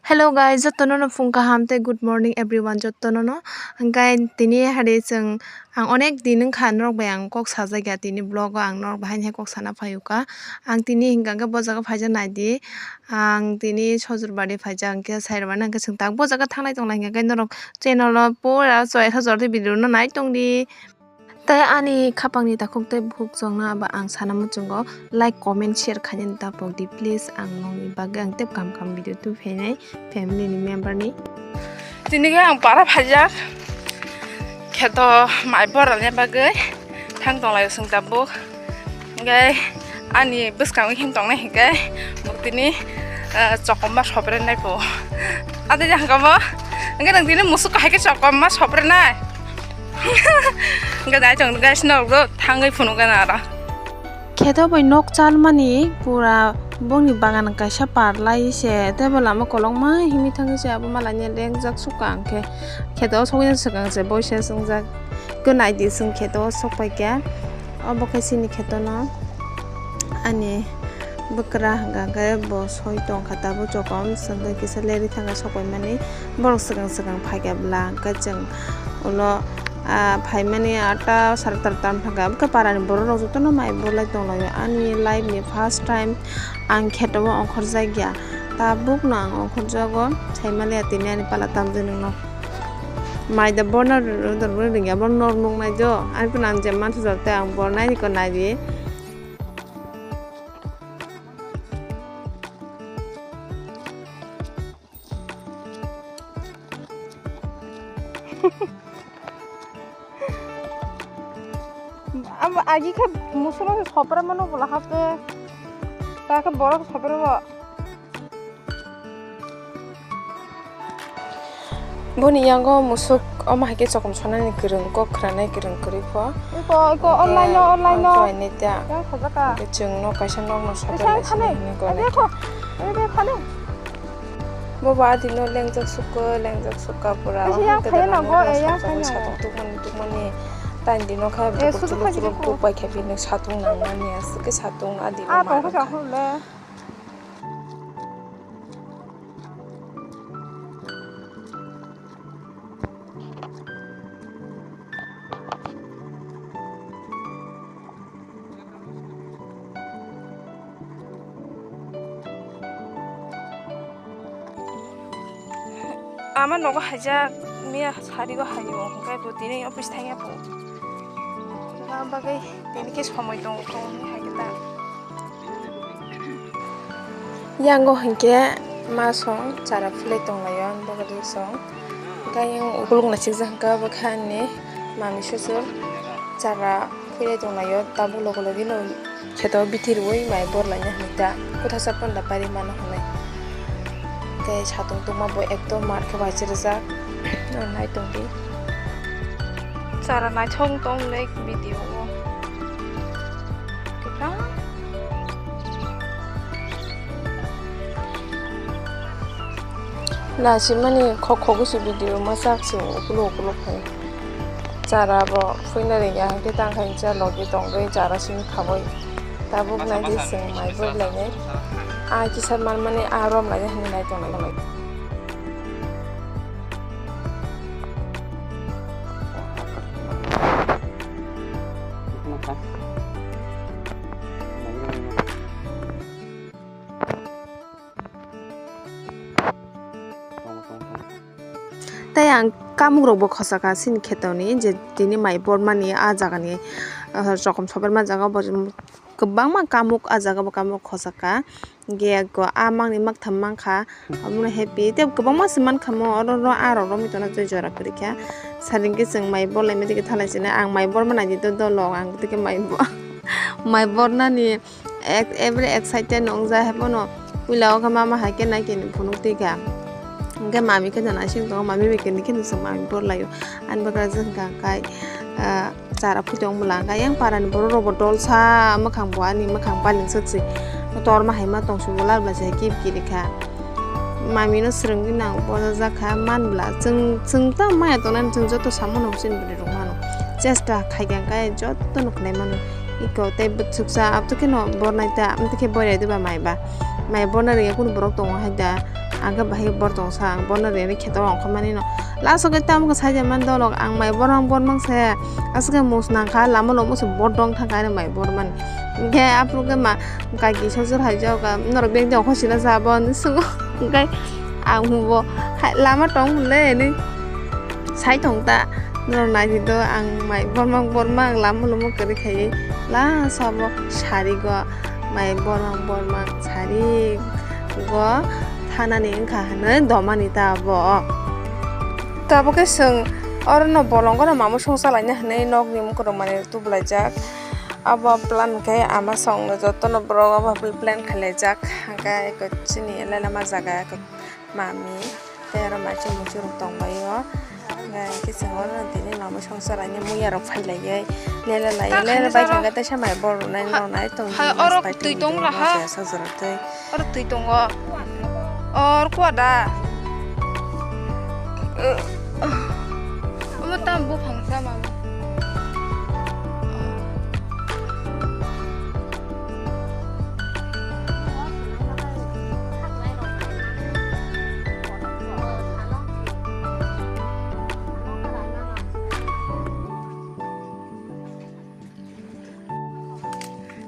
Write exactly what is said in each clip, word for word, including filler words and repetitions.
Hello guys, jotono no phung kaham tei good morning everyone jotono no. Hwnkhe tini hari chwng, ang onek din wngkha norok bai ang kok sajak ya, tini vlog o ang norok bai haino kok sana phai o kha. Ang tini hwnkha khe bo jaga phaijak nai di, ang tini Sojur bari phaijak, hwnkhe sai rwmani hwnkhe chwng tak bo jaga thangnai tong lai hwnkhe norok channel o pura choi sajor tei video no nai tong di. Tei ani khapangni takhuk tei bukhuk chwngno abo ang sana muchungo like, comment, share khainani ta pok di please. Ang nokni bagwi ang tei kaham kaham video tubui phainai family ni member ni. Tini khe ang para phaijak kheto mai borani bagwi thang tong lai chwng tabuk. Hwnkhe ani bwskango him tongnai hwnkhe bo tini, eh, chokomma sopre nai po. Ade jang kamo hwnkhe nang tini musuk hai khe chokomma sopre nai. Hwnkhe dai chong guys, norok thangwi phunukgana aro. Kheto bai nok chalmani pura bongni bagan kaisa par lai se tei bo lama kolokma himwi thangwi se abo malani lengjak sukha hwnkhe kheto sogwi swkang se boisa swngjak. Khe naidi chwng kheto sok paikha obo khe chini khetono. Ani bwkra hwnkha khe bo soi tongkha tabuk chokom, chwng khe kisa leri thangkha sok paimani, borok swkang swkang phaikha bwla, hwnkhe chwng ulo, ah, phaimani atta sara atta tam thangkha, bwkha parani borok rok jotono mai bolai tonglaio. Ani life ni first time ang kheto o ongkhorjak ya, tabukno ang ongkhorjago, saimaliya tini ani pala tamjani no. Mai da borna rwngya, borna norok nuknai do, ani phano ang je mansajak tei ang borna ani khe nai di. Abo agi khe musulo se sopra mano bola hapte. Ta khe borok sopra bo. Boni yango musuk omo hai khe chokom sonani kwrwng, kok khranai kwrwng kwrwi pho. Iko, iko, online no, online no. Joy ni ta. Yang khojaka. Hwnkhe chwng no kaisa nok no sopra. Isa lai khane. Sini hwnwi gole. Ade kho. Ade khane. Bo ba adi no lengjak sukha, lengjak sukha pura. Isa yang khaya na bo, eh, yang khaya na bo. Satung tukmani, tukmani. Tani dino kha. Eh, bo susu chuluk khajili chuluk ko. Bupai khe bini satung nangmani aswk khe satung adi no. Ah, ma tong kha rwkha. Sa hole. Ama nogo haijak miya sari o haio, hwnkhe bo tini office thangya pho. Aboni bagwi tini khe somoi tongo, tongwi haikhe ta. Yango hinkhe ma song chara phulai tonglaio, ani bagwi song. Hinkhe ayang ukuluk naisik jak hinkhe abo khe ani mami susu chara phulai tonglaio, tabuk logi logi no kheto bithi rwui mai bor laina hinwi ta kwthasa panda pari mano hinwi. Tei satung tungma bo ekdom mar khe bai chwrwjak, nai tongdi. Chara naithok tong le video o. Kwbang. Nasimani khok khogwi se video masa se ukuluk ukuluk hai. Chara bo phuina rwngya hwnkhe tang khai cha logi tongwi chara simi khaui. Tabuk nai di chwng mai bor lainai. A kisa manmani a rom lainai hwnwi nai tonglai. Tei ang kamuk rok bo khosa kha chini kheto ni je tini mai bor mani a jaga ni, ah, chokom sober ma jaga bo kwbangma kamuk a jaga bo kamuk khosa kha. Hwnkhe eko a mangni maktham mankha, abono happy. Tei kwbangma se mankha mo, oro ro a rok romwi tongna tei jora kwrwi kha. Sari hwnkhe chwng mai bor laimani thalai sini, ang mai bor manai di to dolo, ang tei khe mai bo-, mai bornani ek-, every excited no wngjak, haiphano puila o khe mama hai khe nai khe phunuk twi kha. Hwnkhe mami khe naising tongo, mami bai khe nini khe chwng mai bor laio. Ani bagwi jwng kha khai, ah, chara phuitong bwla hwnkha yang parani borok rok bo dolsa mwkhang bo ani mwkhang balingsa se torma hai ma tong sugo lar bwla se kip kiri kha. Mami no swrwngwi nang bojajak kha man bwla chwng, chwng ta maya tongnani chwng joto samano chini bwrwi rok mano chesta khai kha khe joto no khlai mano iko tei bwswksa abto khe no bornai ta amtwi khe boyrai diba mai ba mai borna rwngya kunu borok tongo hai da. Ang khe bahai bor tong sa, ang borno reni kheto ongkha mani no. Last o khe tamo khe saija man dolok, ang mai bormang bormang se, aswk khe mus nang kha, lama lomo se bor dong thang kha ani mai bormani. Hinkhe aphuru khe ma kaki sojor hai jok, norok beng de ongkha sina sa bo hinwi swngo. Hinkhe ang bo hai lama tong le hinwi sai thong ta, norok nai di do, ang mai bormang bormang lama lomo kwrwi khaiwi last o bo sari go. Mai bormang bormang sari go thanani wngkha hinwi domani ta abo. Tabuk khe chwng orono bolongo no mamung songsa laina hinwi nokni mukurok manwi tubulaijak. Abo plan khe ama songno jotono borok abo plan khailaijak. Hwnkhe chini lelema jaga. Mami tei aro maichung muichung rok tongbaio. Hwnkhe chwng oro tini mamung songsa lainai muya rok phailaio. Lele laio, lele bai thangkhe teisa mai bor rwnai nonai tong. Hai, oro twi tong laha. Sajwrwk twi. Oro twi tongo. Or kuwa da. Omo tam buphang sa mami.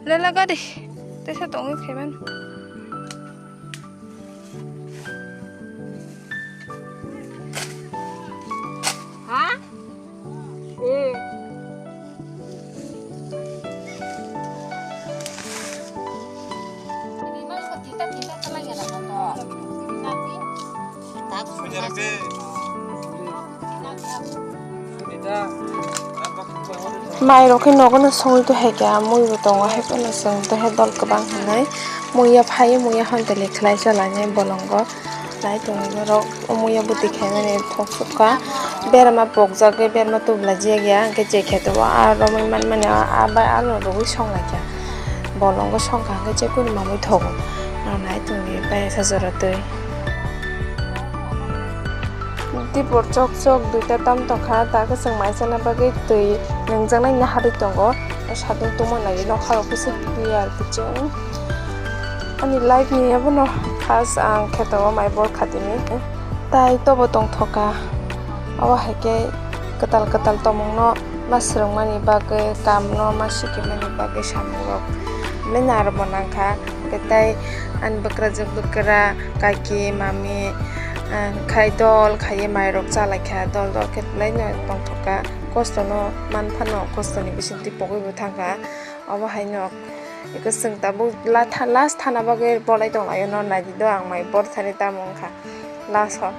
Lala gari, tesa tongwi phaiman. Ha? Eh. Mai rok khe nogo no songwi tongkha, mui bo tongo, hai phano chwng tei dol kwbang hinwi muiya phaiwi muiya hwn tei khlai chalai bolongo. Nai tongwi borok muiya bwtwi khaimani thok sukha, berma pokjagwi berma tubulai jiyakya, hwnkhe je kheto o aro romwi manmani a bai ano rwui songlaikha, bolongo songkha hwnkhe jephuru mamwi thogo. Nai tongwi bai sajora twi. Dibor chok chok duita tam tongkha, ta kwchwng mai chana bagwi twi nungjaknai naharwi tongo. Sadung tongma nai nokha rok kisa clear kiching. Ani life ni abono first ang kheto o mai bor khatini. Tai tobo tongthoka. Abo hai khe kwtal kwtal tomung no ma swrwngmani bagwi, kam no ma sikimani bagwi samung rok belai no aro bo nangkha. Hwnkhe tai ani bwkrajwk bwkra, kaki, mami, ah, khai dol khaiwi mai rok chalaikha, dol dol khe belai no tongthoka. Kosto no man phano, kosto ni bisingtwi pogwi bo thangkha. Obo hai no, eko chwng tabuk la-, tha-, last thana bagwi bolai tonglaio, no nai di do ang mai bor thani tamo wngkha last o.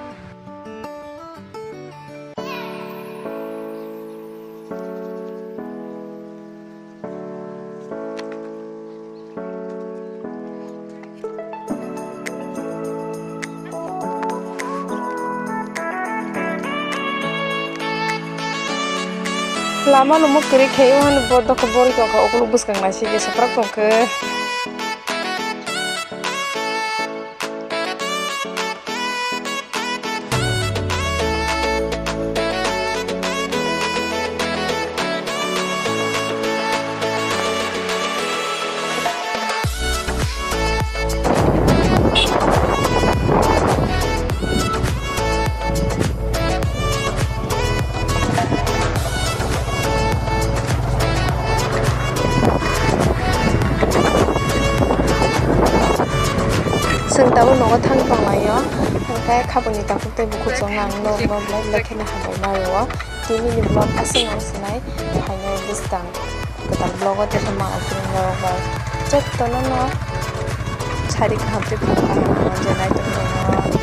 Lama no mo kwrwi khe, o hwnwi bo dokha borwi tongkha, ukuluk bwskang naisingwi swprak tongkhe. Chwng tabuk nogo thang tonglaio, hwnkhe khaboni takhuk tei bukhuk chwng ang nokno belai belai kheno hambai ma rwo. Tini ni vlog aswk ang swlai phainai bwskang kwtal vlog o tei ma aswk norok bai jotono no sari kaham tei phung kaham ang je nai tongmani.